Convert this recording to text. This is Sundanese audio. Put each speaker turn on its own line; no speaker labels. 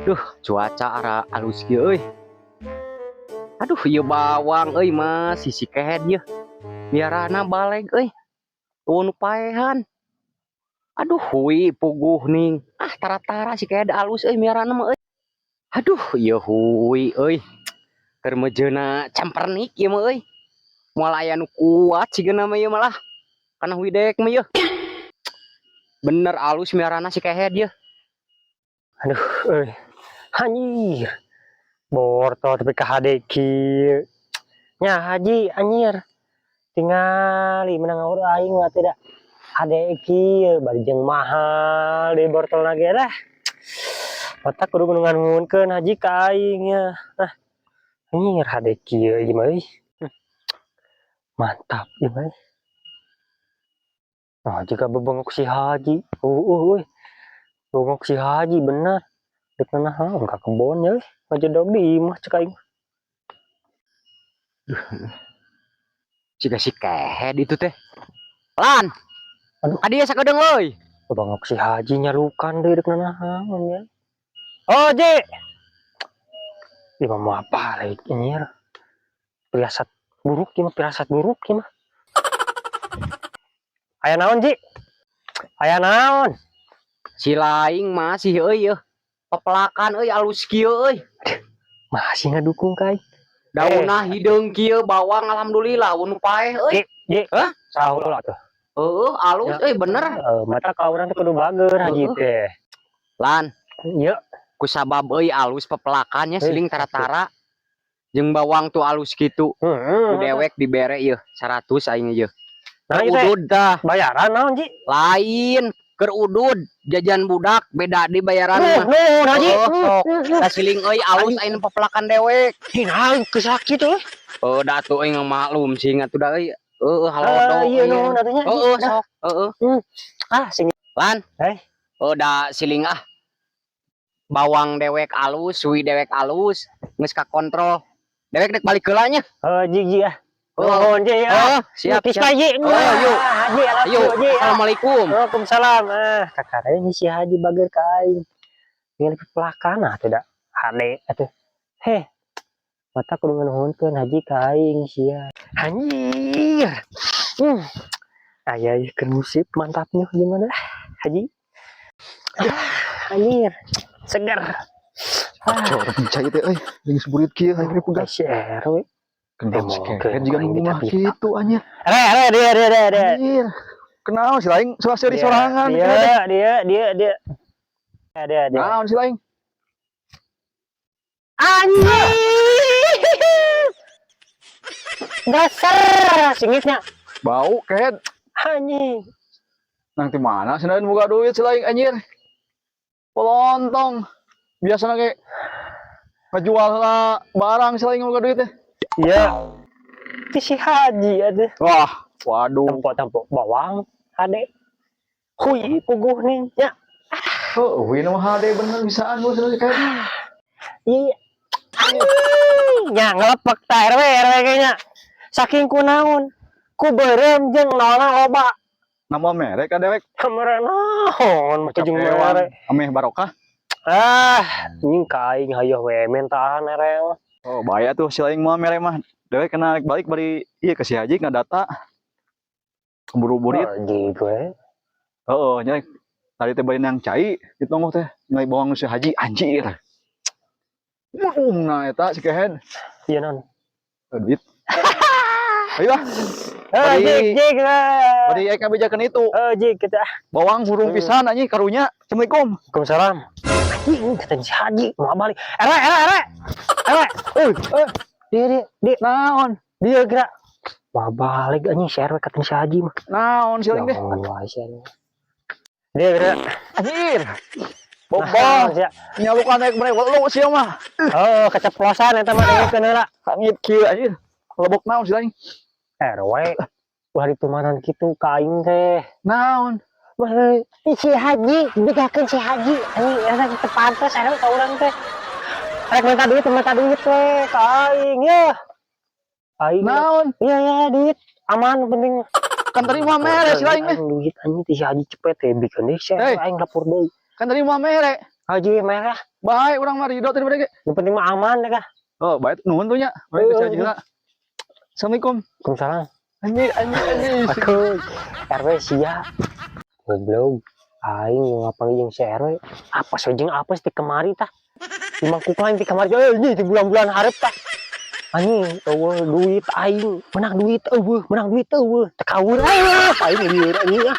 Duh, cuaca ara alus kieu euy. Aduh, ieu bawang euy, Mas, sisi kehed yeuh. Miarana baleg euy. Euweuh nu paehan. Aduh, hui puguh ning. Ah, tara-tara si kehed alus euy miarana mah euy. Aduh, ieu hui euy. Keur meujeuna campernik ieu mah euy. Moal aya nu kuat sigana mah ieu malah. Kana hui dek mah ieu. Bener alus miarana si kehed yeuh.
Aduh, euy. Anjir. Bortol tapi ka hade kieu. Nya Haji, anjir. Tingali menang ngawur aing mah tidak hade kieu, bari jeung mahal di bortol ge lah. Otak kudu nganunkeun Haji ka aing nya. Ah. Anjir, hade kieu ieu mah euy. Mantap ieu mah. Nah, jika bebengok si Haji. Euy. Bengok si Haji bener. Dek naon ka kebon ya euy. Ngajedog di imah cek aing.
Siga si kehed itu teh. Lan.
Aduh.
Ka dieu sakedeung euy.
Bebengok si Haji nyalukan deui, dek naon ya. Oh, Ji. Ieu mah mau apa lagi anjir. Pirasat buruk ieu mah, pirasat buruk ieu mah. Aya naon, Ji? Aya naon?
Si laing masih euy yeuh. Pepelakan euy alus kieu euy.
Masih ngadukung ka aing.
Daunna hideung kieu, bawang alhamdulillah nu paeh euy.
Ji, Ji.
Hah?
Sahu lah tuh.
Heueuh, alus
Ya.
euy, bener.
Eh, mata ka urang teh kudu bager Haji
Heeh.
teh.
Lan,
Ieu
kusabab euy alus pepelakannya
Eh,
siling tara-tara. Jeung bawang tuh alus kitu.
Heeh.
Ku dewek dibere yeuh 100 aing yeuh.
Nah, ieu teh
Udud tah.
Bayaran naon, Ji?
Lain, keur udud jajan budak beda di bayaran
Nuh,
mah.
Nuh, Haji.
Oh, sok. Da siling euy alus aing pepelakan dewek.
Ih, nah, geus sakit euy.
Oh, da atuh euy maklum sing atuh da euy. Heeh, halodo.
Ah, iya, nuhun atuh nya.
Heeh, sok. Heeh.
Ah, sing
Lan.
Eh.
Oh, da siling ah. Bawang dewek alus, hui dewek alus, geus kakontrol. Dewek dek balik heula nya.
Oh, Ji, Ji ah.
Oh.
Nuhun, Ji ah.
Oh, siap,
Kiss
siap.
Ji.
Oh, yuk.
Haji, I love
Ayo,
you, Ji. Ah.
assalamualaikum.
Waalaikumsalam. Ah, kakara ini si Haji bager ka aing. Ningali pepelakan ah tidak hade atuh. Heh. Mata kudu nganuhunkeun Haji ka aing sia. Anjir. Aya ieu keur musik mantapnya gimana Haji? Ah, anjir. Segar. Ah,
Corong cai teh euy, geus burit kieu hayang pegas.
Si RW.
Kenal si
Emang,
kehed juga
aing
nu mah
dita-dita.
kitu anjir.
Re, re, dia, dia, dia, dia.
Anjir. Kenal si laing salah
Dia,
sorangan.
Dia, dia, dia, dia. Dia, dia, dia.
Naon si laing?
Anjir. Dasar singitnya.
Bau kehed.
Anjing.
Nang di mana sih boga duit si laing anjir? Polontong. Biasana ge ngajual lah barang si laing boga duit teh.
Iya. Itu si Haji ada.
Wah, waduh.
Tempo-tempo bawang hade. Hui puguh nih ya.
Oh, hui mah hade bener bisaan lu si kehed.
Iya. Anjing. Ya ngelepek ta RW RW kayaknya. Saking kunaon. Ku beureum jeung naonna loba.
Nama merek ka dewek.
Kamera naon make jeung mere.
Ameh barokah.
Ah, anjing ka aing hayoh we mentaan RW.
Oh, bahaya tuh si laing mah mere mah. Dewek kena balik bari iya ke si Haji ngadata. Keburu burit.
Haji gue.
Heeh, nya tadi teh bari nang cai di tonggoh teh nilai bawang si Haji anjir. Nah eta si kehed.
Iya non.
Eh, duit. Ayo lah,
Eh,
Bari-
jik, jik.
bari eka bejakeun itu.
Eh, jik kita.
Bawang hurung pisan anjing karunya. Assalamualaikum.
Waalaikumsalam. Anjing, kata si Haji mau balik. RW, RW, RW. RW.
Eh,
Dia, dia, dia,
naon?
Dia gerak. Mau balik anjing si RW kata si Haji mah.
Naon si laing
Ya
teh?
Allah, si RW. Dia gerak.
Anjir. Bobo,
Nah, sia.
nyalukan naik mereka lu sia mah.
Oh, keceplosan eta mah dengekeun heula.
Sangit kieu anjir. Lebok naon si laing?
RW. Wah, ditumanan kitu ka aing teh.
Naon?
Wah, si Haji, bedakeun si Haji. Anjing eta teu pantes RW ka urang teh. Rek minta duit we ka aing ya. Aing.
Naon?
Iya, iya, duit aman penting.
Kan tadi mah mere si laing teh.
Aing duit anjing ti si Haji cepet teh bikin deui si
Hey.
aing lapor deui.
Kan tadi mah mere.
Haji merah.
Bae urang mah ridho teh ge.
Yang penting mah aman dah kah.
Oh, bae nuhun tuh nya. Bae ke si Haji heula. Assalamualaikum.
Waalaikumsalam.
Anjir, anjir, anjir.
Aku RW sia. Goblok. Aing ngapain jeung si RW? Apa so jeung apa sih ti kemari tah? Di mangkuk lain ti kamari. Eh, ini di bulan-bulan hareup tah. Anjing, euweuh duit aing, menang duit euweuh, menang duit euweuh. Teu kawur ah, aing lieur anjing ah.